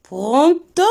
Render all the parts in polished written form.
Pronto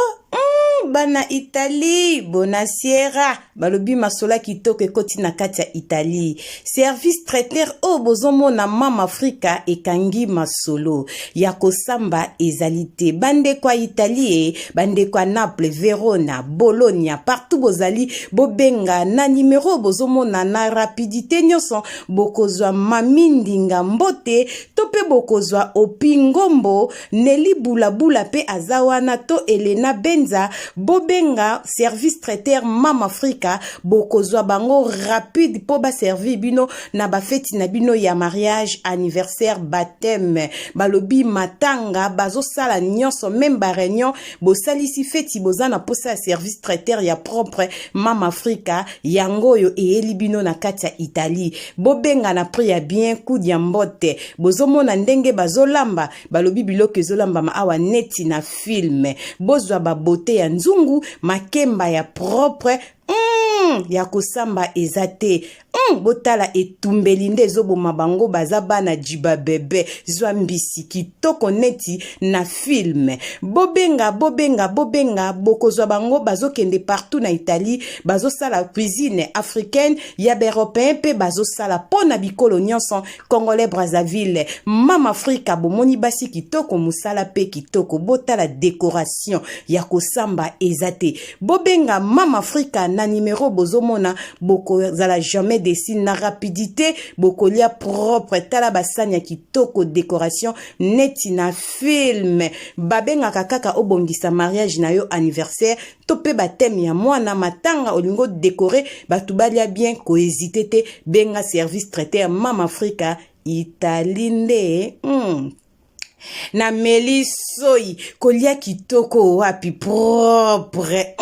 bana Italie, bonasiera balobi masolo ya kitoko ekoti na kati ya Italie. Service traiteur oyo bozomona Mama Afrika ekangi masolo ya kosamba ezali te. Bandeko ya Italie, bandeko ya Naples, Verona, Bologna, partout bozali, bobenga na numero oyo bozomona na rapidite nyonso, bokozwa Mami Ndinga Mbote to mpe bokozwa Opi Ngombo. Nelly Bula Bula pe aza wana to Elena Benza, bobenga service traiteur Mama Africa, bokozwa bango rapide po ba servir bino na ba feti na bino ya mariage, anniversaire, baptême, balobi matanga, bazosala nyonso meme ba réunion, bosalisi feti boza na posa ya service traiteur ya propre Mama Africa yango oyo eyeli bino na kati ya Italie. Bobenga na prix ya bien, coup ya mbote. Bozomona ndenge bazolamba, balobi biloko ezolambama awa neti na film. Bozwa ba beauté ya nzungu, makemba ya propre, ya kosamba eza te. Botala etumbeli nde ezoboma bango, baza bana jiba bebe, zwa mbisi kitoko neti na film. Bobenga, bobenga, bobenga, bokozwa bango, bazokende partout na Italie, bazosala cuisine africaine ya baeuropéen mpe bazosala mpo na bikolo nyonso, Congolais, Brazzaville, Mama Afrika. Bomoni basi kitoko, mosala mpe kitoko, botala décoration ya kosamba eza te. Bobenga Mama Afrika na numero bozomona, bokozala jamais déçu na rapidité, bokolia propre. Tala basani ya kitoko, décoration neti na film. Babengaka kaka obongisa mariage na yo, anniversaire to mpe baptême ya mwana, matanga, olingi odécorer bato balia bien, kohésiter te, benga service traiteur Mama Afrika Italie nde. Nameli soi kolia kitoko wapi propre.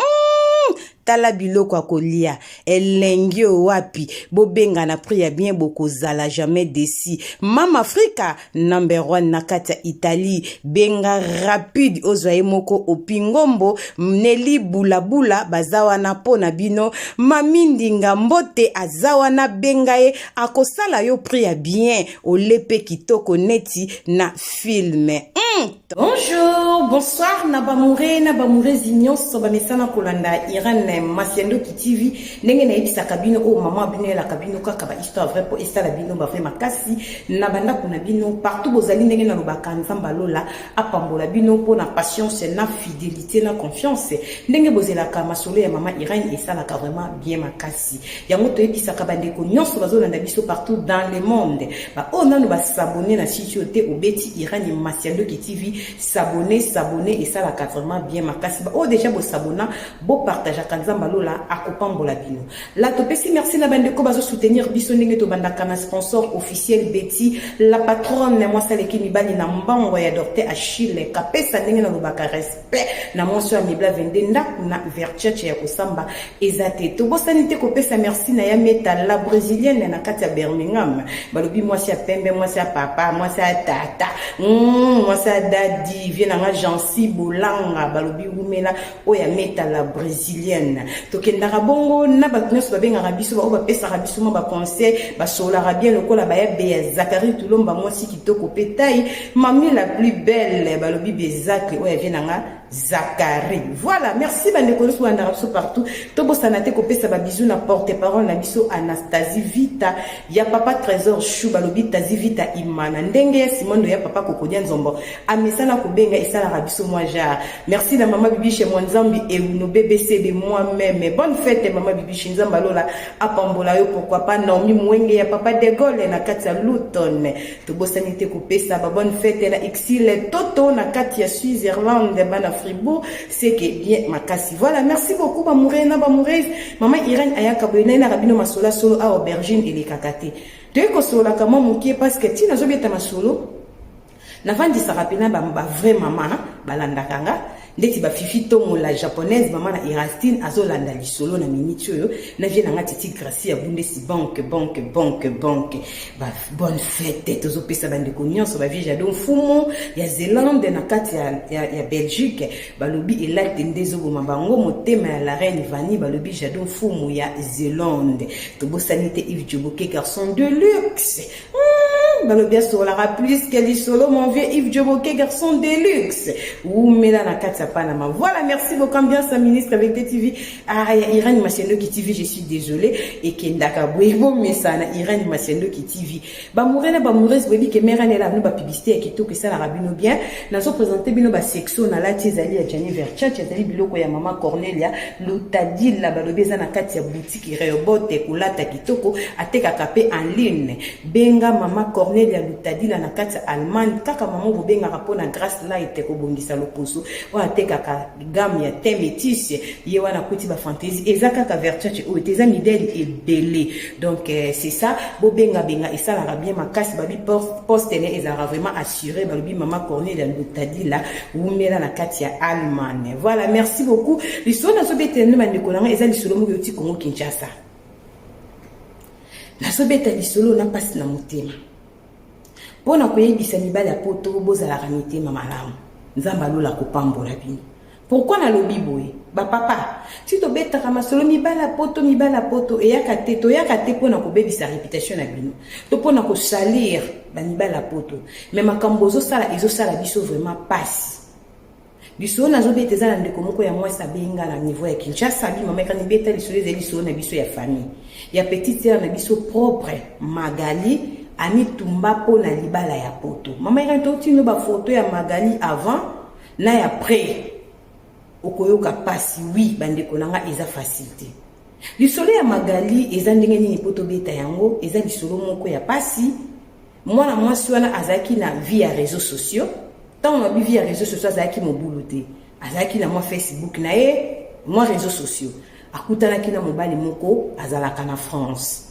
Tala biloko ya kolia elengi oyo wapi. Bobenga na prix ya bien, bokozala jamais déçu. Mama Afrika number one na kati ya Italie, benga rapide ozwa ye moko Opi Ngombo, Neli Bulabula baza wana mpo na bino. Mami Ndinga Mbote aza wana, benga ye, akosala yo prix ya bien, olepe kitoko neti na film. Bonjour, bonsoir na bamure na bamurezi nyonso bamesana kolanda Irene Masiandoki TV. Ndenge nayebisaka bino, oyo mama bino eyelaka bino kaka ba histoire vrai mpo esala bino ba vrai makasi na bandako na bino partout bozali. Ndenge nalobaka, Nzambe alola apambola bino mpona patience na fidélité na confiance ndenge bozelaka masolo ya mama Irene, esalaka vraiment bien makasi. Yango toyebisaka bandeko nyonso bazolanda biso partout dans le monde, baoyo nano bas'abonner na site oyo te, obeti Irene Masiandoki TV, s'abonner, s'abonner, esalaka vraiment bien makasi. Baoyo déjà bos'abonna, bopartageaka, Nzambe alola akopambola bino. La topesi merci na bandeko bazosoutenir biso ndenge tobandaka na sponsor officiel Betty la patronne, mwasi aleki mibali na mbongo ya Docteur Achille Kapesa. Ndenge nalobaka, respect na mwasi oyo amibla 22 ndako na Verchurch ya kosamba eza te. Tobosani te kopesa merci na ya Meta la brésilienne na kati ya Birmingham, balobi mwasi ya pembe, mwasi ya papa, mwasi ya tata, mwasi ya dadi vie nanga Jansi Bolanga, balobi wumela oyo ya Meta la brésilienne. Tokendaka bongo na bato nyonso babengaka biso, baoyo bapesaka biso mwa baconseil, basololaka bien lokola baya beya Zakari Tulomba, mwasi kitoko mpe tai mami la plus belle, balobi bezakle oyo avie nanga Zakari. Voilà, merci bandeko nyonso bolandaka biso partout. Tobosana te kopesa babisous na porte parole na biso Anastasie Vita ya papa Trésor Chou, balobi Tazi Vita Imana, ndenge ya Simondo ya papa Kokodia Nzombo amesana kobenga, esalaka biso mwa genre. Merci na mama Bibiche Mwanzambi Euno BBC de moi-même, bonne fête mama Bibiche, Nzambe alola apambola yo. Pourquoi pas Naomi Mwenge ya papa de Gaulle na kati ya Luton. Tobosani te kopesa ba bonne fête na Exile Toto na kati ya Switzerland, bana Fribourg, c'est que bien makasi. Voilà, merci beaucoup bamoure na bamourese. Mama Irene ayaka boye, nayelaka bino masolo solo a aubergine elekaka te. Toye kosololaka mwa mokie parce que ntina azobeta masolo, navandisaka mpena bavrai mama balandaka nga ndeti bafifi Tongo la japonaise, mama na Irastine azolanda lisolo na miniti oyo na vie na nga Titi Gracie ya Bundesi banque banque banque banque. Bonne fête tozopesa bandeko nyonso, bavie Jado Mfumu ya Zélande na kati ya Belgique, balobi elate nde ezoboma bango motema ya la reine Vani, balobi Jado Mfumu ya Zélande. Tobosani te Yves Djoboke, garçon de luxe. Balobi asololaka plus que lisolo, mon vieux Yves Djoboke, garçon de luxe, wumela na kati ya Panama. Voilà, merci beaucoup. Ambiance ministre avec TV. Ah, ya Irène Masendoki TV, je suis désolé, ekendaka boye, bomesana. Irène Masendoki TV, bamoure na bamoureuse, boyebi ke mère anela bino bapublicité ya kitoko esalaka bino bien. Nazoprésente bino basexo nalati, ezali ya Gianni Versace, ezali biloko ya mama Cornelia Lutadila. Balobi eza na kati ya boutique Rehoboth, kolata kitoko, atekaka mpe en ligne. Benga mama Cornelia Lutadila na kati ya Allemagne. Kaka mama bobengaka mpona Grace Light, kobongisa loposo, oyo atekaka gamme ya teint métis. Ye wana akuti bafantaisie, eza kaka Versace oyo te, eza midele ebele. Donc c'est ça, bobengabenga, esalaka bien makasi. Babi poste ne ezalaka vraiment assuré. Balobi mama Cornelia Lutadila, wumela na kati ya Allemagne. Voilà, merci beaucoup. Lisolo nazobetela nde bandeko na nga eza lisolo moko euti Kongo Kinshasa. Nazobeta lisolo na mpasi na motema mpo na koyebisa mibali ya Poto: bozalaka mitema malamu, Nzambe alola kopambola bino. Pourquoi nalobi boye, bapapa? Ti tobetaka masolo mibali ya Poto, mibali ya Poto eyaka te, toyaka te mpona kobebisa réputation na bino to mpona kosalir bamibali ya Poto, mais makambo ozosala ezosala biso vraiment pasi. Lisolo nazobeta eza na ndeko moko ya mwasi abenga na niveau ya Kinshasa, abi: "Mama ekani, beta lisolo." Ezali lisolo na biso ya famille ya petite sœur na biso propre Magali, amitumba mpo na libala ya Poto. "Mama ekani, totino bafoto ya Magali avant na ya après, okoyoka pasi." Oui, bandeko na nga, eza facile te. Lisolo ya Magali eza ndenge nini mpo tobeta yango? Eza lisolo moko ya pasi. Mwana mwasi wana azalaki na vie ya réseaux sociaux. Ntango na bi vie ya réseaux sociaux, azalaki mobulu te, azalaki na mwa Facebook na ye, mwa réseaux sociaux. Akutanaki na mobali moko azalaka na France.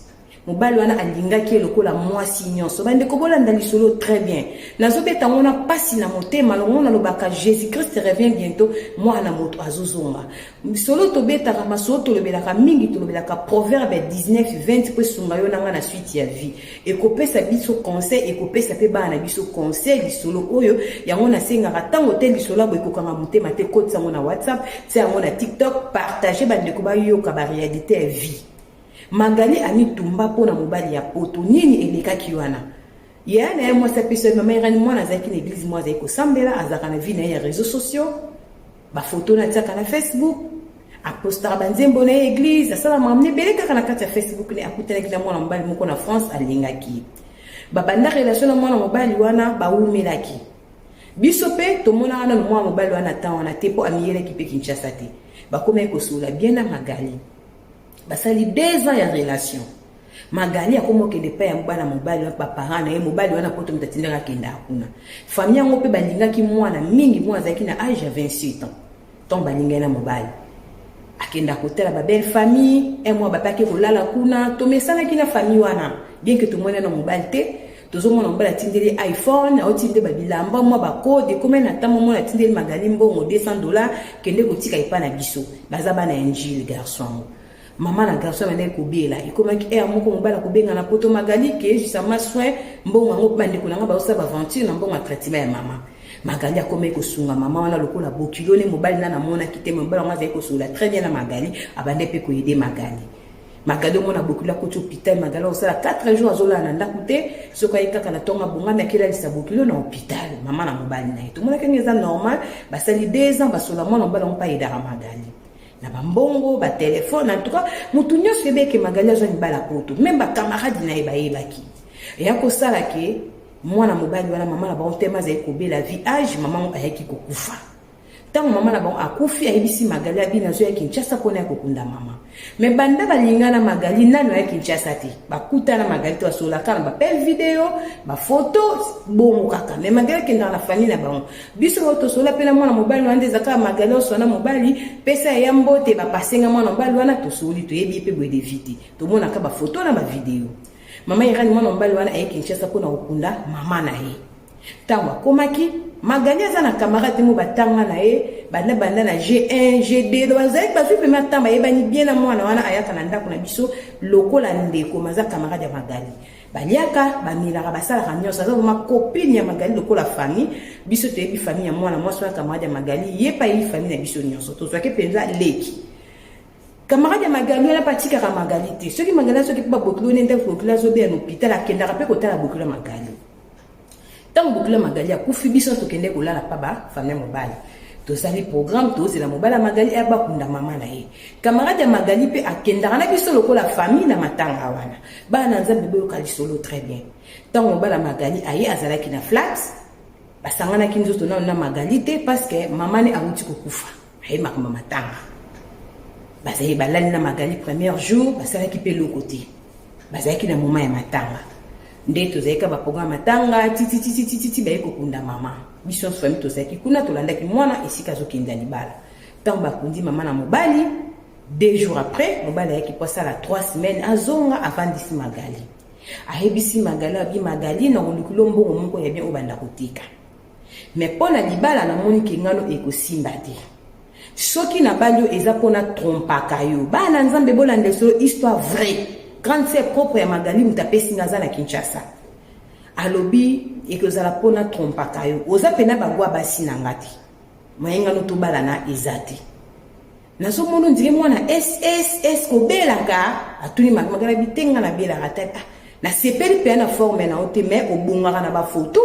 Mobali wana alingaki ye lokola mwasi nyonso. Bandeko, bolanda lisolo très bien. Nazobeta yango na mpasi na motema. Longo nalobaka: Jésus Christ revient bientôt, mwana moto azozonga. Lisolo tobetaka, masolo tolobelaka mingi, tolobelaka Proverbe 19 20 mpo esunga yo nanga na suite ya vie, ekopesa biso conseil, ekopesa mpe bana na biso conseil. Lisolo oyo yango nasengaka ntango te, lisolo abo ekokanga motema te, kotisa yango na WhatsApp, tia yango na TikTok, partage, bandeko bayoka baréalité ya vie. Magali amitumba mpo na mobali ya Poto. Nini elekaki wana? Yaya na ye mwasi apesa mama Irani. Mwana azalaki na église, mwa azalaki kosambela, azalaka na vie na ye ya réseaux sociaux, bafoto na atiaka na Facebook, apostaka banzembo na ye église, asala makambo ebele kaka na kati ya Facebook. Ne akutanaki na mwana mobali moko na France, alingaki ye, babanda relation na mwana mobali wana, bawumelaki. Biso mpe tomonaka nano mwana mobali wana ntan wana te, mpo amiyelaki mpe Kinshasa te. Bakomaki kosolola bien na Magali, basali 2 ans ya relation. Magali akoma okende epai ya bana mobali wana, baparent na ye mobali wana po to moto atindaka akenda kuna. Famille yango mpe balingaki mwana mingi. Mwana azalaki na age ya 28 ans ntongo balingaki na mobali. Akenda kotala babelle famille un mois, bape kolala kuna. Tomesanaki na famille wana, bien que tomoni na mobali te. Tozomona mobali atindeli iPhone, aotinde babilamba, mwa bakode. Ekomi na ntango mona atindeli Magali mbongo $200: "Kende kotika epai na biso, baza bana ya Njile." Garçon yango, mama na garçon bandaki kobela. Ekomaki ere moko mobali akobenga na Poto: "Magali, ke jusama soin, mbongo yango, bandeko na nga bazosala baventure na mbongo ya traitement ya mama." Magali akomaki kosunga mama wana lokola bokilo ne. Mobali nana amonaki te. Mobali yango azali kosolola très bien na Magali, abande mpe koaider Magali. Magali omona bokilo akoti hôpital, Magali akosala 4 jours azolala na ndako te. Soki aye kaka na ntongo, abongami, akelalisa bokilo na hôpital, mama na mobali na ye. Tomonaki yango eza normal. Basali 2 ans, basola. Mwana mobali yango mpe aaidaka Magali na bambongo, batelefone. En tout cas, motu nyonso yebeke Magali azwa mibala Poto, même bakamarade na ye bayebaki. Eya kosala ke mwana mobali wana, mama na bango tema azali kobela vie age, mama ngo ayaki kokufa. Ntango mama na bango akufi, ayebisi Magali, abini azoya Kinshasa mpona ya kokunda mama. Mais banda balingana, Magali nano ya Kinshasa te, bakutana Magali te, basololaka na baappel vidéo, bafoto, bongo kaka. Mais Magali akendaka na famille na bango. Biso bao tosolola mpe na mwana mobali wana nde ezaka Magali osona mobali pesa ya mbote, bapasenga mwana mobali wana, tosoli, toyebi ye mpe boye de vie te, tomonaka bafoto na bavideo. Mama Irani, mwana mobali wana aye Kinshasa mpona kokunda mama na ye. Ntango akomaki, Magali aza na camarade mo batanga na ye banda banda na G1 G2, bazali bazwi pema ntango bayebani bien na mwana wana. Ayaka na ndako na biso lokola ndeko, maza camarade ya Magali, baliaka, bamelaka, basalaka nyonso, aza vraiment copine ya Magali lokola famille. Biso toyebi famille ya mwana mwasi wana, camarade ya Magali, ye mpe ayebi famille na biso nyonso, tozwaki mpenza leki. Camarade ya Magali wana mpe atikaka Magali te. Soki Magali azoki mpe babokilo ne ndako, bokilo azobela na hôpital, akendaka mpe kotala bokilo ya Magali. Ntango bokilo ya Magali akufi, biso tokende kolala pa bafamille ya mobali. Tosali programme, tozela mobali ya Magali aya bakunda mama na ye. Camarade ya Magali mpe akendaka na biso lokola famille na matanga wana. Bana na Nzambe, boyoka lisolo très bien. Ntango mobali ya Magali aye, azalaki na flat, basanganaki nzoto nano na Magali te parce que mama ne awuti kokufa. Aye makambo matanga, bazali balali na Magali premier jour, basalaki mpe eloko te. Bazalaki na moment ya matanga nde tozalaki ka baprogramme matanga titititititi. Baye kokunda mama, biso nyonso famille tozalaki kuna, tolandaki mwana esika azokende ya libala. Ntango bakundi mama na mobali, 2 jours après mobali ayaki po asala 3 semaines, azonga, avandisi Magali, ayebisi Magali, abi: "Magali, na kolukilo mbongo moko ya bien oyo banda koteka, mais mpo na libala namoni ke ngano ekosimba te. Soki nabali oyo eza mpona trompaka yo." Bana Nzambe, bolanda solo, histoire vraie. Grande sœur propre ya Magali moto apesi nga, aza na Kinshasa. Alobi: "Ekozala mpona trompaka yo, oza mpena bagwa basi na nga te, mayengano tobalana eza te. Nazomona ondire mwana sss kobelaka." Atuni Magali, bitenga nabelaka te. "Ah, nasepeli mpenza na forme na yo te, mais obongaka na bafoto,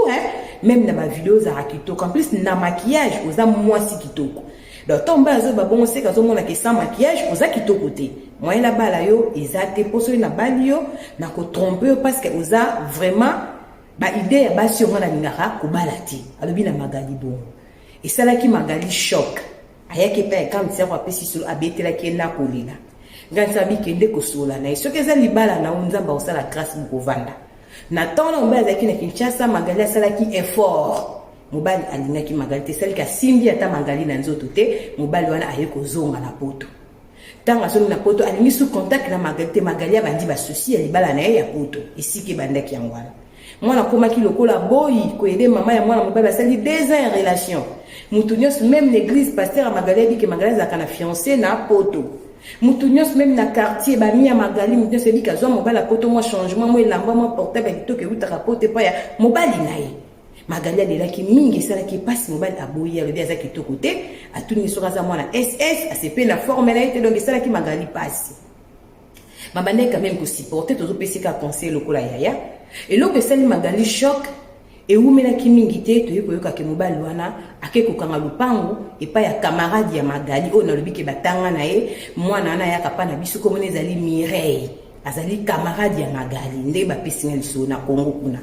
même na bavideo ozalaka kitoko, en plus na maquillage oza mwasi kitoko. Donc ntango mobali azoyeba bongo, seke azomonaka sans maquillage oza kitoko te. Moyen nabala yo eza te, mpo soki nabali yo, nakotrompe yo, parce que oza vraiment baidée ya basi oyo nga nalingaka kobala te." Alobi na Magali bongo, esalaki Magali choc. Ayaki epai ya grande sœur, apesi solo, abetelaki ye na kolela. Grande sœur abikende kosola na ye: "Soki eza libala na yo, Nzambe akosala grâce, bokovanda." Na ntango na mobali azalaki na Kinshasa, Magali asalaki effort. Mobali alingaki Magali te, esaliki asimbi ata Magali na nzoto te. Mobali wana aye kozonga na Poto. Ntango azongi na Poto, alingi su contact na Magali te. Magali abandi basusi ya libala na ye ya Poto. Esika ebandaki yango wana, mwana akomaki lokola boyi koyede mama ya mwana. Mobali basali 2 ans ya relation. Motu nyonso, même l'église, pasteur ya Magali ayebike Magali azalaka na fiancé na Poto. Motu nyonso, même na quartier, bami ya Magali, motu nyonso ayebiki azwa mobali ya Poto, mwa changement, mwa elamba, mwa portable ya kitoko eutaka Poto epai ya mobali na ye. Magali alelaki mingi, esalaki mpasi. Mobali aboyi, alobi aza kitoko te. Atuni soki aza mwana ss, asepe na forme na ye te. Donc esalaki Magali mpasi, babandaki quand même kosupporter. Tozopesi ka conseil lokola yaya. Eloko esali Magali choc, ewumelaki mingi te, toyei koyoka ke mobali wana ake kokanga lupangu epai ya camarade ya Magali oyo nalobi ke batanga na ye. Mwana wana ayaka mpa na biso, komona ezali Mireille, azali camarade ya Magali. Nde bapesi nga lisolo na Kongo kuna.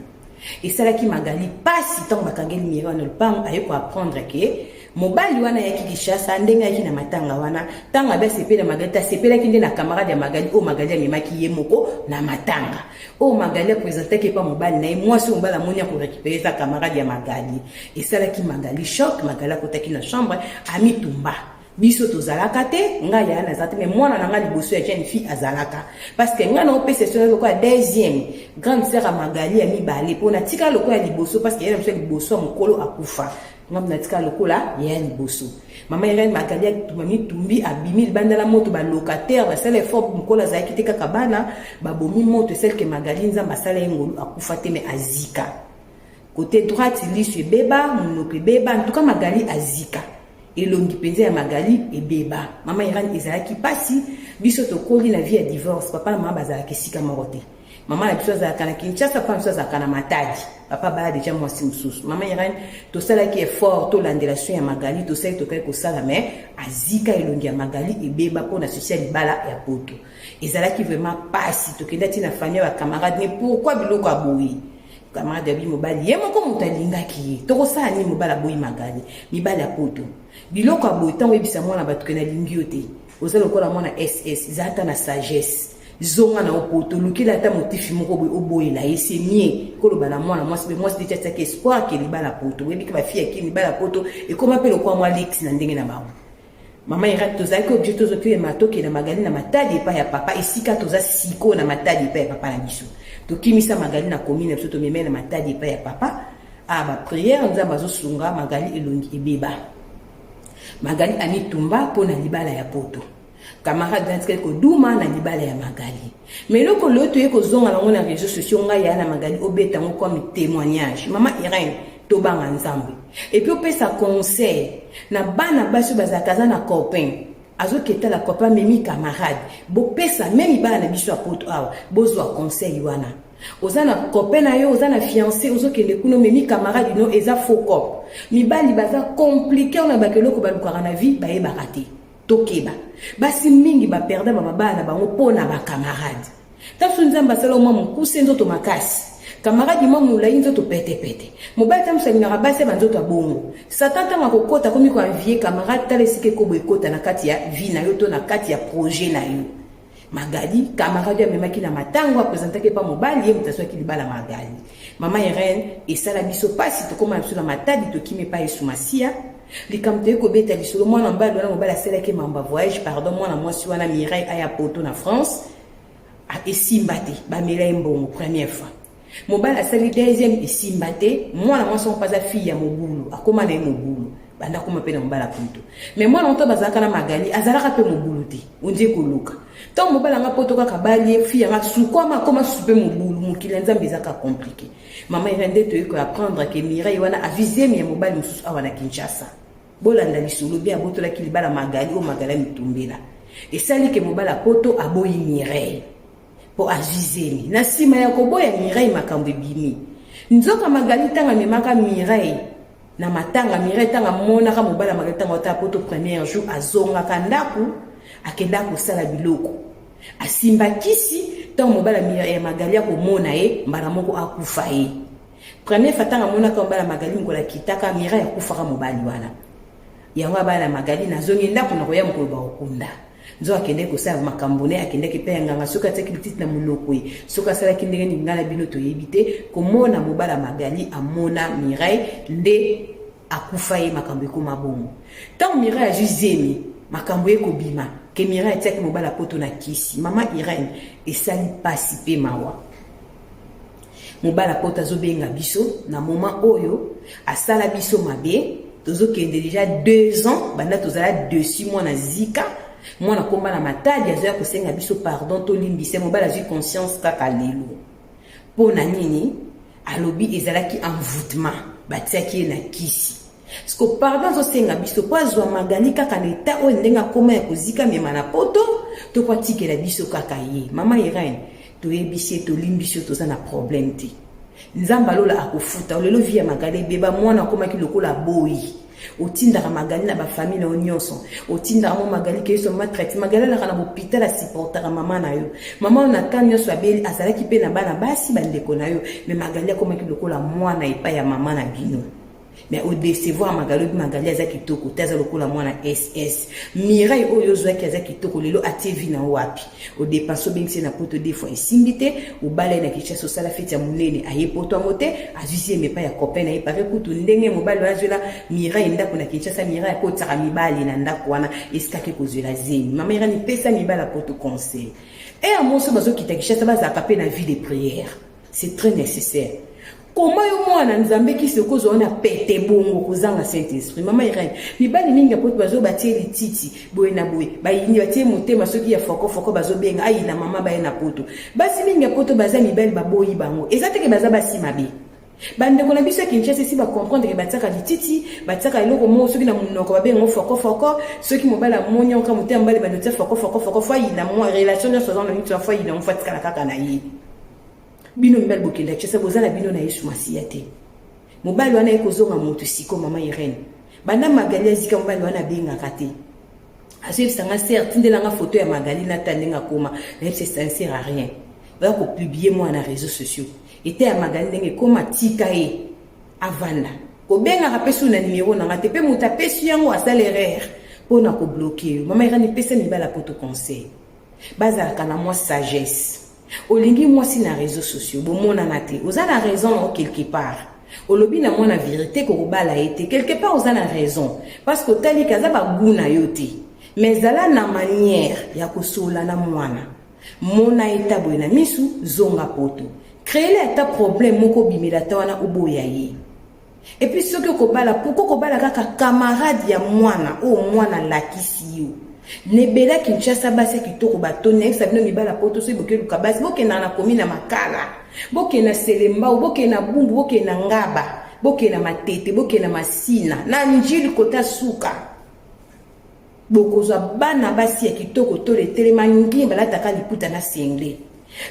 Esalaki Magali pasi ntango bakangeli Mireille wana lupangu. Aye koapprendre ke mobali wana ayaki Kinshasa, ndenge ayaki na matanga wana, ntango abi asepeli na Magali te, asepelaki nde na camarade ya Magali oyo Magali amemaki ye moko na matanga, oyo Magali apresentaki epa mobali na ye. Mwasi oyo mobali amoni akorécupérer eza camarade ya Magali. Esalaki Magali choc. Magali akotaki na chambre, amitumba. Biso tozalaka te, ngai yaya naza te, mais mwana na ngai liboso ya jeune fille azalaka, parce que ngai naopesa so lokola deuxième grande sœur ya Magali ya mibale, mpo natika lokola ya liboso, parce que ya na biso ya liboso ya mokolo akufa. Ngai natika lokola ya liboso. Mama Irene, Magali atuma mitumbi, abimi libanda na moto. Balocataire basala effort, mokolo azalaki te, kaka bana babomi moto. Esalike Magali, Nzambe asala ye ngolu, akufa te, mais azika côté droite, liso ebeba, monoko ebeba. En tout cas Magali azika, elongi mpenza ya Magali ebeba. Mama Irene, ezalaki mpasi. Biso tokoli na vie ya divorce. Papa na mama bazalaka esika moko te. Mama na biso azalaka na Kinshasa, papa na biso azalaka na Matadi. Papa baya déjà mwasi mosusu. Mama Irene, tosalaki effort tolandela soin ya Magali, tosali tokaki kosala, mais azika, elongi ya Magali ebeba mpo na souci ya libala ya Poto. Ezalaki vraiment pasi. Tokenda ti na famille ya bacamarade ne: "Pourquoi biloko aboyi?" Camarade abi: "Mobali ye moko moto alingaki ye, tokosala nini? Mobali aboyi Magali, mibali ya Poto, biloko ya boye." Ntango oyebisa mwana bato ke nalingi yo te, oza lokola mwana ss, eza ata na sagesse, zonga na yo Poto, olukeli ata motifi moko boye oboyela ye, c'est mieux koloba na mwana mwasi. Mpe mwasi neti atiaki espoir ke libala Poto, oyebiki bafille yaki libala Poto ekóma mpe lokwa mwa luxe na ndenge na bango. Mama Irene, tozalaki obligé tozotoyema, tokende Magali na Matadi epai ya papa. Esika toza sikoyo na Matadi epai ya papa na biso, tokimisa Magali na commune na biso, tomemai na Matadi epai ya papa. A baprière, Nzambe azosunga. Magali elongi ebeba, Magali amitumba mpo na libala ya Poto. Camarade natikali koduma na libala ya Magali. Mais eloko lelo toye kozonga nango na réseau sociaux, ngai ya na Magali, obeta yango comme témoignage. Mama Irene, tobanga Nzambe, et puis opesa conseil na bana basi oyo bazalaka aza na copain. Azoketala copain, amemi camarade. Bopesa meme bana na biso ya poto awa, bozwa conseil wana. Oza na copain na yo, oza na fiancé, ozokende kuna, omemi camarade, no, eza faux cop. Mibali baza compliqué, ona bakeloko balukaka na vie, bayebaka te. Tokeba, basi mingi baperda bamabala na bango mpo na bacamarade. Ntanso Nzambe asala mwa mokuse, nzoto makasi, camarade mwa molai, nzoto petepete. Mobali ta mosu alingaka basi ya banzoto ya bongo. Satan ntango akokɔta, akomi koenvier camarade. Tala esika ekobo ekɔta na kati ya vie na yo to na kati ya projet na yo. Magali, camarade oyo amemaki na matango, apresentaki epa mobali, ye moto azwaki libala. Magali, mama Irene, esala biso mpasi. Tokóma na biso na Matadi, tokimi epai Yesu Masiya. Likambo toyei kobeta lisolo, mwana mobali wana, mobali asalaki mambo ya voyage, pardon, mwana mwasi wana Mireille aya poto na France, esimba te. Bamela ye mbongo première fois, mobali asali deuxième, esimba te. Mwana mwasi moko aza fille ya mobulu, akóma na ye mobulu, banda akóma mpe na mobali poto. Mais mwana moto bazalaka na Magali azalaka mpe mobulu te, ondie koluka. Ntango mobali anga poto kaka bali ye, fille yanga sukwama, akóma susu mpe mobulu. Mokili ya Nzambe ezaka compliqué. Mama Irene, nde toyei koapprendre ke Mireille wana azwi zemi ya mobali mosusu awa na Kinshasa. Bolanda lisolo bien. Abotolaki libala Magali oyo Magali amitumbela. Esali ke mobali apoto aboyi Mireille mpo azwi zemi. Na nsima ya koboya Mireille, makambo ebimi. Nzoka Magali, ntango amemaka Mireille na matanga, Mireille ntango amonaka mobali ya Magali, ntango ata poto premier jour, azongaka ndako, akendaka kosala biloko, asimba kisi. Ntango mobali ya Magali akomona ye, mbala moko akufa ye. Première fois ntango amonaka mobali ya Magali, mokolo akitaka, Mireille akufaka. Mobali wana yango abala Magali, nazongi ndako, na koya mokolo bakokunda. Nzo akendeki kosala makambo ne, akendeki mpe ya nganga. Soki atiaki lititi na monoko ye, soki asalaki ndenge nini, ngai na bino toyebi te. Komona mobali ya Magali, amona Mireille, nde akufa ye. Makambo ekóma bongo. Ntango Mireille azwi zemi, makambo ekobima ke Mireille atiaki mobali apoto na kisi. Mama Irene, esali pasi mpe mawa. Mobali apoto azobenga biso na moment oyo asala biso mabe. Tozokende déjà 2 ans banda tozala dessus. Mwana zika, mwana komba na Matadi, azoya kosenga biso pardon, tolimbise. Mobali azwi conscience kaka lelo. Mpo na nini? Alobi ezalaki envoûtement, batiaki ye na kisi. Siko pardon azosenga biso mpo azwa Magali kaka na eta oyo ndenge akóma ya kozika, mema na poto to po atikela biso kaka ye. Mama Irene, toyebisi ye, tolimbisi yo, toza na problème te. Nzambe alola akofuta. Lelo vie ya Magali ebeba, mwana akomaki lokola boyi. Otindaka Magali na bafamille na yo nyonso, otindaka mo Magali ke yeso mama traite. Magali alaka na bopital, asupportaka mama na yo. Mama oyo na temps nyonso abeli, azalaki mpe na bana basi bandeko na yo, mais Magali akomaki lokola mwana epai ya mama na bino. Mais odécevoir Magali. Oyebi Magali aza kitoko te, aza lokola mwana ss. Mireille oyo ozwaki aza kitoko, lelo atie vie na yo wapi? Odépenser, obengisi ye na poto deux fois, esimbi te. Obala ye na Kinshasa, osala feti ya monene, aye poto yango te, azwisi ye epai ya copain na ye. Pare kutu ndenge mobali wana azwela Mireille ndako na Kinshasa, Mireille akotisaka mibali na ndako wana, esikaki kozwela zemi. Mama Irani, pesa mibali ya poto conseil eya moso bazokita Kinshasa, bazalaka mpe na vie de prière, c'est très nécessaire. Koma yo mwana Nzambe, kisi okozwa wana pete bongo kozanga Saint Esprit. Mama Irene, mibali mingi ya poto bazo batie lititi boye na boye, bayini batie motema soki ya fokofoko, bazobenga ayina mama baye na poto. Basi mingi ya poto baza mibali baboyi bango, eza teke baza basi mabe. Bandeko na biso ya Kinshasa esi bacomprendre ke batiaka lititi, batiaka eloko moko soki na monoko, babengango fokofoko. Soki mobali amoni yango kaka, motema mobali bando tia fokofoko foko, fo ayina mwa relation nyonso aza na mitu, fo ayina ngo, fo atikala kaka na ye. Bino mibali bokenda Kinshasa, boza na bino na Yesu Masiya te. Mobali wana ye kozonga motu siko. Mama Irene, banda Magali azika, mobali wana abengaka te. Azoyebisanga: "Sœur, tindelanga foto ya Magali nata ndenge akoma." Nayebisa: "Ça ne sert à rien, oya kopublier mwana na réseaux sociaux ete ya Magali ndenge ekoma. Tika ye avanda." Kobengaka mpe su na nimero nanga te, mpe moto apesi yango asala erreur mpona kobloquer yo. Mama Irene, pesa mibali poto conseil, bazalaka na mwa sagesse. Olingi mwasi na réseaux sociaux, bomonana te, oza na raison na quelque part. Olobi na mwana vérité, kokobala ye te, quelque part oza na raison, parce que otaliki aza bagu na yo te. Mais ezala na manière ya kosola na mwana. Mona eta boye na misu, zonga poto, créele ata problème moko, obimela ata wana, oboya ye. Et puis soki okobala, pourquoi kobala kaka camarade ya mwana oyo mwana alakisi yo? Na ebele ya Kinshasa, basi ya kitoko batoni. Nayebisa bino, mibala poto, soki bokeluka basi, bokendaka na komi na Makala, bokende na Selembao, bokende na Bumbu, bokende na Ngaba, bokende na Matete, bokende na Masina, na Njili, kota suka. Bokozwa bana basi ya kitoko tolo etelema ngi balataka liputa na sengle.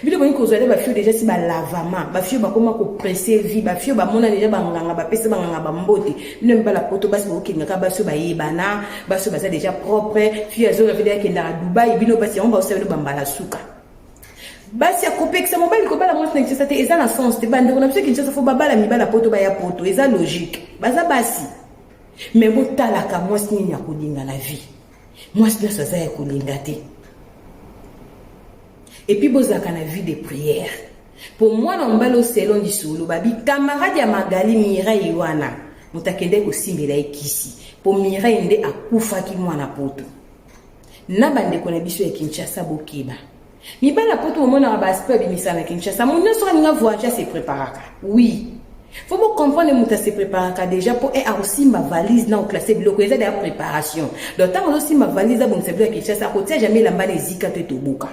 Bino bolingi kozwa nde bafio deja si balavama, bafio bakoma kopresse vie, bafio bamona deja banganga, bapesa banganga bambote. Bino mibala poto basi bokokendaka basi oyo bayebana, basi oyo baza deja propre, fio azoka fide akendaka Dubai, bino basi yango baosala bino bambala suka. Basi ya kopekisa mobali kobala mwasi na Kinshasa te eza na sens te. Bandeko na biso Kinshasa fo babala mibala poto baya poto, eza logique. Baza basi. Mais botalaka mwasi nini ya kolinga na vie. Mwasi nyonso aza ya kolinga te. Et puis bozalaka na vie de prière. Po mwana mobali oyo selon lisolo babi camarade ya Magali Mireille wana moto akendaki kosimbela ye kisi po Mireille nde akufaki mwana poto. Na bandeko na biso ya Kinshasa bokeba. Mibali ya poto bomonaka ba aspect babimisa na Kinshasa. Moto nyonso alinga voyage se preparaka. Oui. Faut bo comprendre moto se preparaka déjà po eh akosimba valise na oclasser biloko eza deja préparation. Donc tango azosimba valise abongisa biloko ya Kinshasa akotia jamais elamba na ezika to etoboka.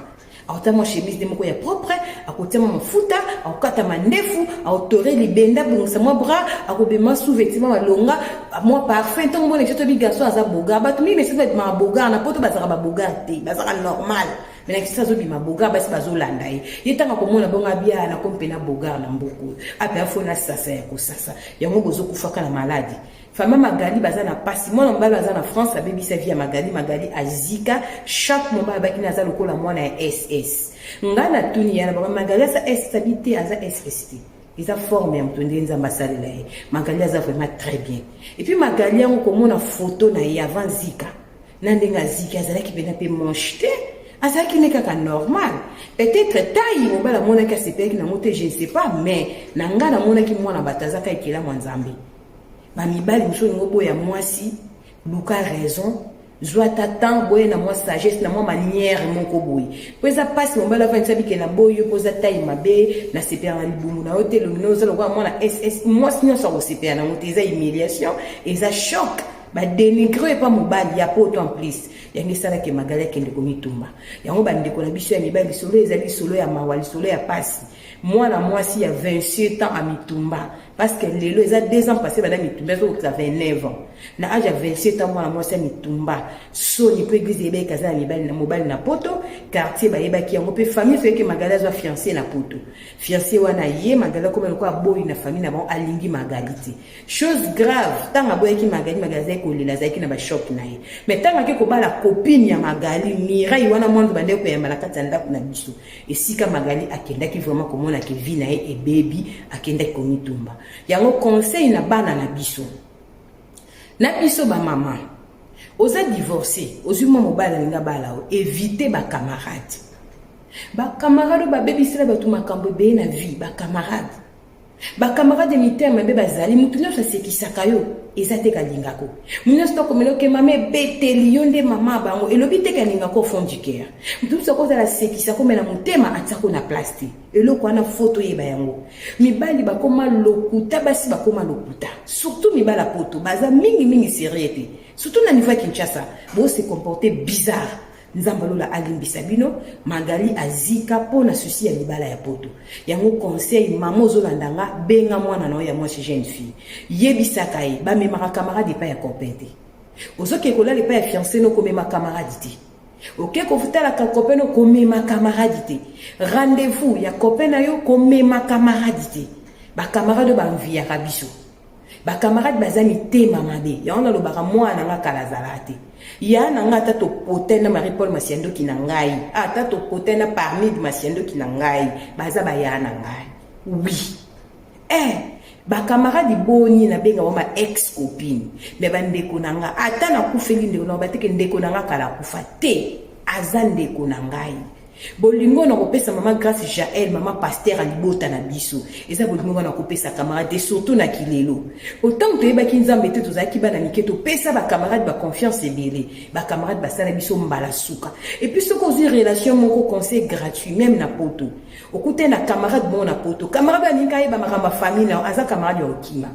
Akotia mwa chemise nde moko ya propre, akotia mwa mafuta, akokata mandefu, akotore libenda, abongisa mwa bras, akobema sous-vêtement malonga, mwa parfum. Ntango mona Kinshasa toyebi garçon aza bogar. Bato mingi na Kinshasa babimaka bogar, na poto bazalaka ba bogar te, bazalaka normal. Mais na Kinshasa azobima bogar, basi bazolanda ye. Ye ntango akomona bongo abia nakomi mpe na bogar na mboka oyo. Ape afo na sasa ya kosasa. Yango bozokufaka na maladi. Fama Magali baza na pasi. Mwana mobali aza na France abebisa vie ya Magali. Magali azika chaque moment abaki na aza lokola mwana ya SS. Nga na tuni ya na baba Magali aza SS abi te aza SS te. Eza forme ya moto nde Nzambe asalela ye. Magali aza vraiment très bien. Et puis Magali yango komona photo na ye avant zika. Na ndenge aziki azalaki pena pe manche te. Azalaki ne kaka normal. Peut-être taille mobali amonaki asepelaki nango te, je ne sais pas, mais na nga namonaki mwana bato azaka ekelamu ya Nzambe. Ba mibali mosusu olingi oboya mwasi, luka raison, zwa ata temps boye na mwa sagesse na mwa manière moko boye. Po eza pasi mobali afandisa bike na boyi yo po oza taille mabe, nasepela na libumu na yo te, elongi na yo oza lokola mwana SS, mwasi nyonso akosepela nango te, eza humiliation, eza choc. Ba denigre epa mobali ya poto en plus. Yango esalaki Magali akende komitumba. Yango bandeko na biso ya mibali, lisolo ezali lisolo ya mawa, lisolo ya pasi. Mwana mwasi ya 27 ans amitumba. Parce que lelo eza 2 ans passé banda mitumba ezokokisa 29 ans. Na age ya 27 ans mwana mwasi amitumba. Soni po église eyebaki aza na mibali na mobali na poto, quartier bayebaki yango pe famille soki Magali azwa fiancé na poto. Fiancé wana ye Magali akoma lokola boyi na famille na bango alingi Magali te. Chose grave, tango aboyaki Magali, Magali azalaki kolela, azalaki na ba choc na ye. Mais tango ake kobala copine ya Magali, Mireille wana mwana bande koyamba na kati ya ndako na biso. Esika Magali akendaki vraiment komona ke vie na ye ebebi, akendaki komitumba. Yango conseil na bana na biso. Na biso ba mama, oza divorcé, ozwi mwa mobali alingi abala yo, éviter ba camarades. Ba camarades oyo babebisela bato makambo ebele na vie, ba camarades. Ba camarades ya mitema mabe bazali, mutu nyonso asekisaka yo, eza te kalingako. Mutu nyonso tokomela oke mama ebeteli yo nde mama bango, elobi te kalingako au fond du cœur. Mutu nyonso akozala asekisa komela motema atiako na place te. Eloko wana faut toyeba yango. Mibali bakoma lokuta, basi bakoma lokuta. Surtout mibala poto, baza mingi mingi sérieux te. Surtout na niveau ya Kinshasa, bo se comporter bizarre. Nzambe lola alimbisa bino. Magali azika po na souci ya libala ya poto. Yango conseil mama ozolanda nga, benga mwana na yo ya mwasi jeune fille. Yebisaka ye, bamemaka camarade epai ya copain te. Ozoke kolala epai ya fiancé no komema camarade te. Oke kotala ka copain no komema camarade te. Rendez-vous ya copain na yo komema camarade te. Ba camarade oyo ba enviaka biso. Ba camarade baza mitema mabe. Yango nalobaka mwana na nga kala azalaka te. Ya na nga ata topote na Marie Paul Masiandoki na ngai, ata topote na Parmide Masiandoki na ngai, baza ba ya na ngai. Oui. Ba camarade boni na benga bango ba ex copine. Mais ba ndeko na nga, ata nakufeli ndeko na nga, bateke ndeko na nga kala akufa te. Aza ndeko na ngai. Bolingo na kopesa mama Grace Jael, mama pasteur ya libota na biso. Eza bolingo wana kopesa camarade te, surtout na kilelo. Autant toyebaki Nzambe te, tozalaki bana mike, topesa ba camarade ba confiance ebele. Ba camarade basala biso mbala suka. Et puis soki ozwi relation moko conseil gratuit même na poto. Okutani na camarade moko na poto. Camarade alingi ayeba makambo ya famille na yo, aza camarade ya okima.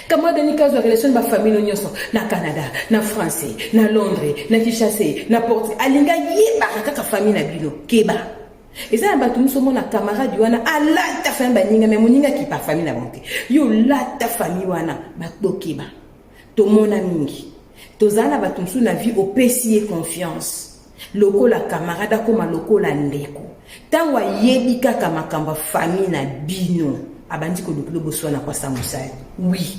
Camarade alingi azwa relation na ba famille no nyonso na Canada, na France, na Londres, na Kinshasa, na Portugal. Alingi ayebaka kaka famille na bino. Keba. Eza na bato mosusu omona camarade wana alata famille baninga, mais moninga akipa famille na bango te. Yo lata famille wana, bakokeba. Tomona mingi. Tozala na bato mosusu na vie, opesi ye confiance lokola camarade, akóma lokola ndeko. Ntango ayebi kaka makambo ya famille na bino, abandi kolukila boswana kwasa mosali. Oui,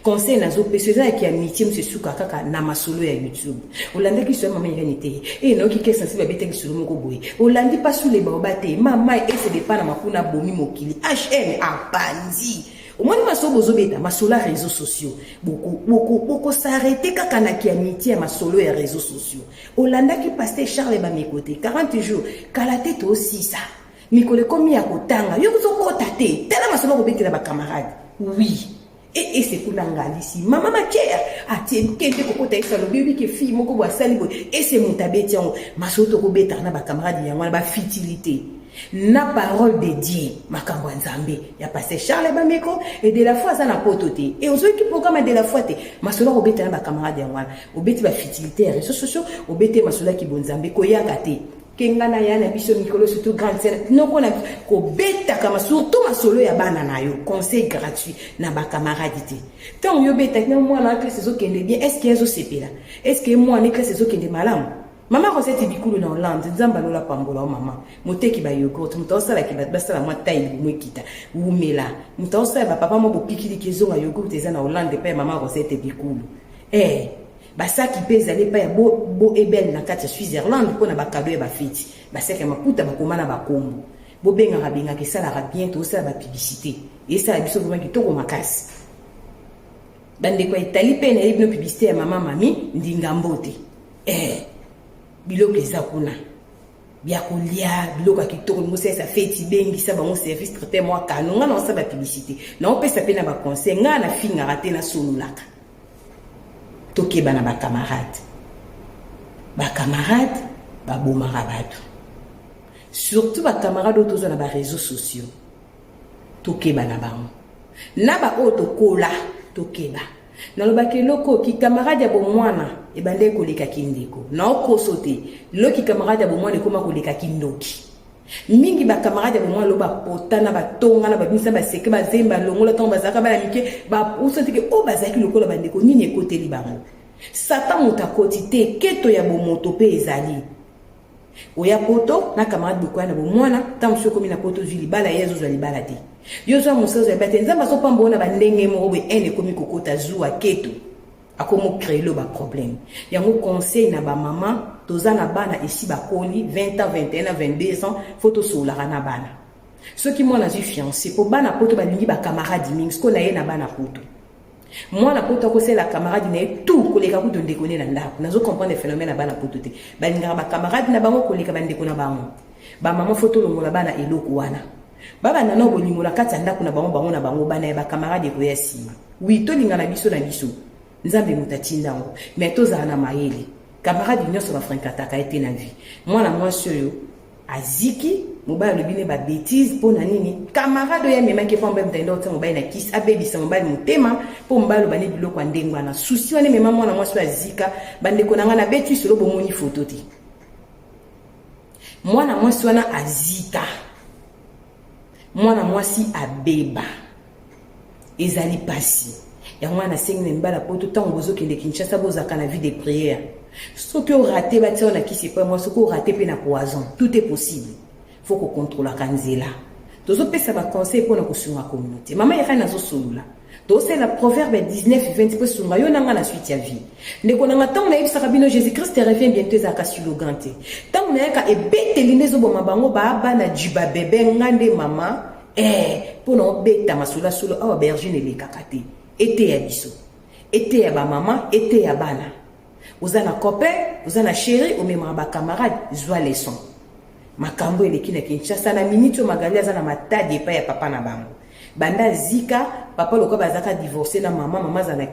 conseil nazopesa eza yaki amitié mosu esuka kaka na masolo ya YouTube. Olandaki lisolo ya mama Irene te? E nayoki kesa nsi babetaki lisolo moko boye. Olandi pasule baoba te? Mama esedepa na makuna abomi mokili hm abandi. Omoni masolo bozobeta, masolo ya réseaux sociaux, bokosarrêter kaka na kiamitié ya masolo ya réseaux sociaux. Olandaki pasteur Charles Bameko te? 40 jours kala te, tosisa mikolo ekomi ya kotanga, yo kozokota te. Tala masolo kobetela bacamarade. Oui, e ese kuna ngalisi mama matière atie kende kokota ese alobi oyebi ke fille moko boye asali boye, ese moto abeti yango. Masolo tokobetaka na bacamarade yango wana, bafutilité na parole de Dieu, makambo ya Nzambe ya pasteur Charles Bameko et de la foi aza na poto te. E ozoki programme de la foi te? Masolo akobeta na bacamarade yango wana, obeti bafutilité ya réseaux sociaux, obeti masolo ya kibonzambe koyaka te. Kenga na ya na biso mikolo, surtout grande scène noko na kobetaka, surtout masolo ya bana na yo. Conseil gratuit na bacamarade te. Ntango yo obetaki na mwana, classe ezokende bien? Est ce que ezosepela? Est ce que mwana classe ezokende malamu? Mama Rosette Bikulu na Hollande, Nzambe alola pambola o. Mama moteki bayogourt, moto aosalaki bato basala mwa tai libumu ekita, wumela. Moto aosala bapapa mwa bopikiliki ezonga, yogourt eza na Hollande epai ya mama Rosette Bikulu. Basaki mpe ezali epai ya bo, bo ebele na kati ya Switzerland mpona bacadeau ya bafeti, basaki ya maputa bakoma na bakombo. Bobengaka bengaka, esalaka bien. Tosala bapublicité, esala biso vraiment kitoko makasi. Bandeko ya Italie mpe nayebi bino publicité ya mama Mami Ndinga Mbote. Biloko eza kuna bya kolia, biloko ya kitoko, lingo osalisa feti, bengisa bango, service traiteur mwa kano. Ngai naosala bapublicité, naopesa mpe na baconseil. Ngai nafingaka te, nasololaka. Tokeba na bacamarade. Bacamarade babomaka bato, surtout bacamarade oyo tozwa na baréseaux sociaux. Tokeba na bango, na baoyo tokola, tokeba. Nalobaki eloko kikamarade ya bomwana ebandaki koleka kindeko, naokoso te. Lelo kikamarade ya bomwana ekóma koleka kindoki mingi. Bacamarade ya bomwana lo bapotana, batongana, babimisa baseke, bazemba, balongola. Ntango bazalaka bana mike, bausa teke oyo bazalaki lokola bandeko, nini ekoteli bango? Satan moto akoti te, keto ya bomoto mpe ezali. Oya poto na camarade, bokoya na bomwana. Ntango mosusu okomi na poto, ozwi libala, ye azozwa libala te. Yo ozwa mosala, ozwa libala te. Nzambe azopambola na bandenge moko boye, ene ekomi kokota zuwa, keto akomo créer lo baproblème. Yango conseil na bamama, toza na bana esi bakoli 20 ans, 21 ans, 22 ans, faut tosololaka na bana. Soki mwana azwi fiancé, mpo bana poto balingi bacamarade mingi, sikoyo na ye na bana poto, mwana poto akosala camarade na ye tout koleka kutu ndeko ne na ndako. Nazocomprendre phénomène na bana poto te, balingaka bacamarade na bango koleka bandeko na bango. Bamama, faut tolongola bana eloko wana. Babanda na bolingo na kati ya ndako na bango, bango na bango, bana ya bacamarade ekoya nsima. Oui, tolingana biso na biso, Nzambe moto atinda yango, mais tozala na mayele. Camarade nyonso bafréquentaka ye te na vie. Mwana mwasi oyo aziki, mobali alobi ne babêtises mpo na nini? Camarade oyo amemaki mpo mobali motanda otia mobali na kisi, abebisa mobali motema mpo mobali aloba ne biloko ya ndenge wana. Susi wana emema mwana mwasi oyo azika. Bandeko na ngai, nabeti solo, bomoni foto te? Mwana mwasi wana azika, mwana mwasi abeba, ezali pasi. Yango wana nasengi na mibala poto, ntango bozokende Kinshasa, bozalaka na vie de prière. Soki orater, batia na kisi epai mwa, soki orater mpe na poison, tout est possible. Faut kokontrolaka nzela. Tozopesa baconseil mpona kosunga communauté. Mama Irene nazosolola, tosala Proverbe 19 20 mpo esunga yo na nga na suite ya vie. Ndeko na nga, ntango nayebisaka bino "Jésus Christ revient bientôt", ezalaka slogan te. Ntango nayaka ebeteli nde ezoboma bango, baa bana jiba bebe. Nga nde mama mpona obeta masolo ya solo awa, bergine elekaka te. Eteya biso, eteya bamama, eteya bana. Oza na copain, oza na chéri, omemaka bacamarade, zwa leçon. Makambo eleki na Kinshasa na miniti oyo, Magali aza na Matadi epai ya papa na bango. Banda zika papa, lokola bazalaka divorce na mama, mama aza na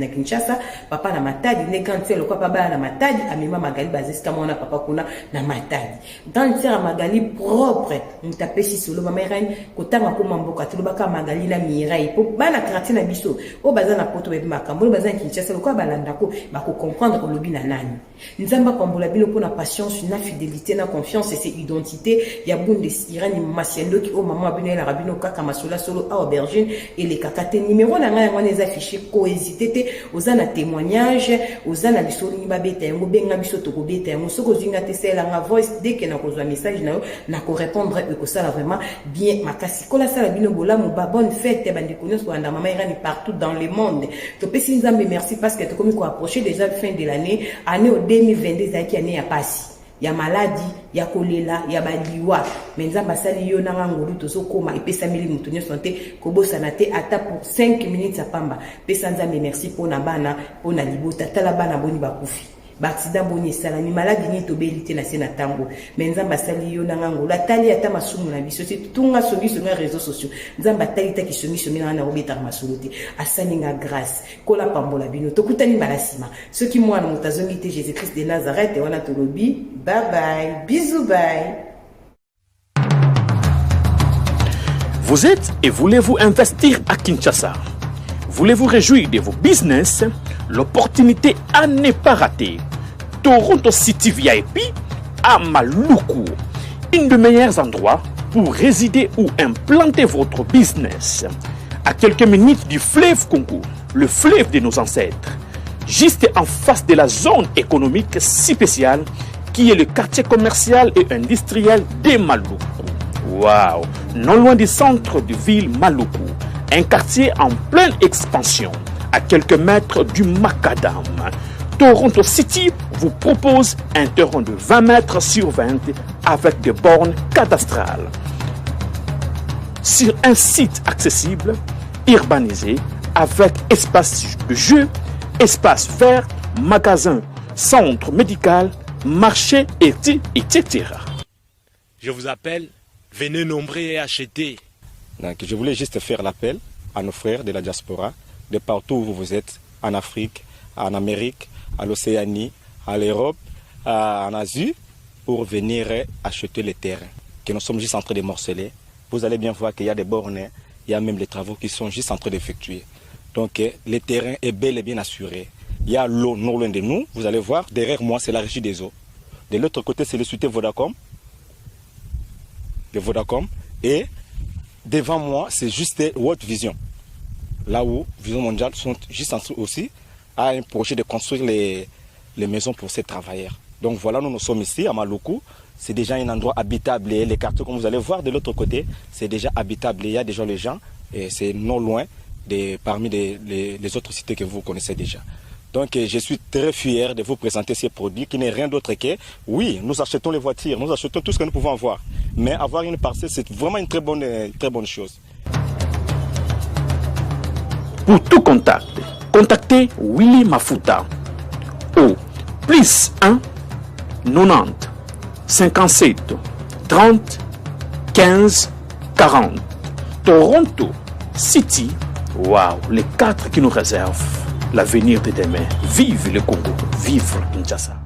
Kinshasa, papa na Matadi. Nde grande sœur, lokola papa baya na Matadi, amema Magali, baza esika mwana papa kuna na Matadi. Grande sœur ya Magali propre moto apesi solo. Mama Irene kotanga koma mboka, tolobaka Magali na Mirai mpo bana quartier na biso oyo baza na poto bayebi makambo oyo. Baza na Kinshasa, lokola balandako, bakocomprendre olobi na nani. Nzambe apambola bino mpona patience na fidélité na confiance. Ese identité ya Bundes Irene Masiandoki oyo mama bino ayelaka bino kaka masolo solo awa, aubergine. Elekaka te. Numero na ngai yango wana eza affiché. Kohésiter te. Oza na témoignage, oza na lisolo, olingi babeta yango, benga biso, tokobeta yango. Soki ozwi nga te, salelanga voice. Dès que nakozwa message na yo, nakorépondre. Ekosala vraiment bien makasi. Kola sala bino bolamu. Ba bonne fête, bandeko nyonso kolanda Mama Irani partout dans le monde. Topesi Nzambe merci parce que tokomi koapprocher déjà fin de l'année. Année o 2022 ezalaki année ya pasi, ya maladi, ya kolela, ya baliwa, mais Nzambe asali yo nanga ngolu. Tozokóma, epesameli moto nyonso te. Kobosana te, ata pour 5 minutes ya pamba, pesa Nzambe merci mpo na bana, mpo na libota. Tala bana boni bakufi, baaccident boni esalami, maladi nini tobeli te na se na ntango. Mais Nzambe asali yo nanga ngolu, atali ata masumu na biso te. Tunga songisongi ya réseau sociaux, Nzambe atali taki songisongi nanga na kobetaka masolo te, asali nga grâce. Kola pambola bino. Tokutani mbala nsima soki mwana moto azongi te, Jésus Christ de Nazareth. Wana tolobi bye bye, bisous, bye. Vous êtes et voulez-vous investir à Kinshasa? Voulez-vous réjouir de vos business? L'opportunité à ne pas rater. Toronto City VIP à Maluku. Une des meilleurs endroits pour résider ou implanter votre business. À quelques minutes du fleuve Congo, le fleuve de nos ancêtres. Juste en face de la zone économique spéciale qui est le quartier commercial et industriel de Maluku. Waouh! Non loin du centre de ville Maluku, un quartier en pleine expansion, à quelques mètres du Macadam. Toronto City vous propose un terrain de 20 mètres sur 20 avec des bornes cadastrales. Sur un site accessible, urbanisé, avec espace de jeu, espace vert, magasin, centre médical, marché, etc. Je vous appelle, venez nombreux et acheter. Donc, je voulais juste faire l'appel à nos frères de la diaspora, de partout où vous êtes, en Afrique, en Amérique, à l'Océanie, à l'Europe, en Asie, pour venir acheter les terrains que nous sommes juste en train de morceler. Vous allez bien voir qu'il y a des bornes, il y a même les travaux qui sont juste en train d'effectuer. Donc le terrain est bel et bien assuré. Il y a l'eau non loin de nous. Vous allez voir, derrière moi, c'est la régie des eaux. De l'autre côté, c'est le cité Vodacom. De Vodacom. Et devant moi, c'est juste World Vision. Là où Vision Mondiale sont juste en dessous aussi a un projet de construire les maisons pour ces travailleurs. Donc voilà, nous nous sommes ici à Maluku. C'est déjà un endroit habitable. Et les quartiers, comme vous allez voir de l'autre côté, c'est déjà habitable. Il y a déjà les gens et c'est non loin de, parmi les autres cités que vous connaissez déjà. Donc je suis très fier de vous présenter ces produits qui n'est rien d'autre que, oui, nous achetons les voitures, nous achetons tout ce que nous pouvons avoir. Mais avoir une parcelle, c'est vraiment une très bonne chose. Pour tout contact, contactez Willy Mafuta au +1 90 57 30 15 40. Toronto City, waouh, les quatre qui nous réservent l'avenir de demain. Vive le Congo, vive Kinshasa.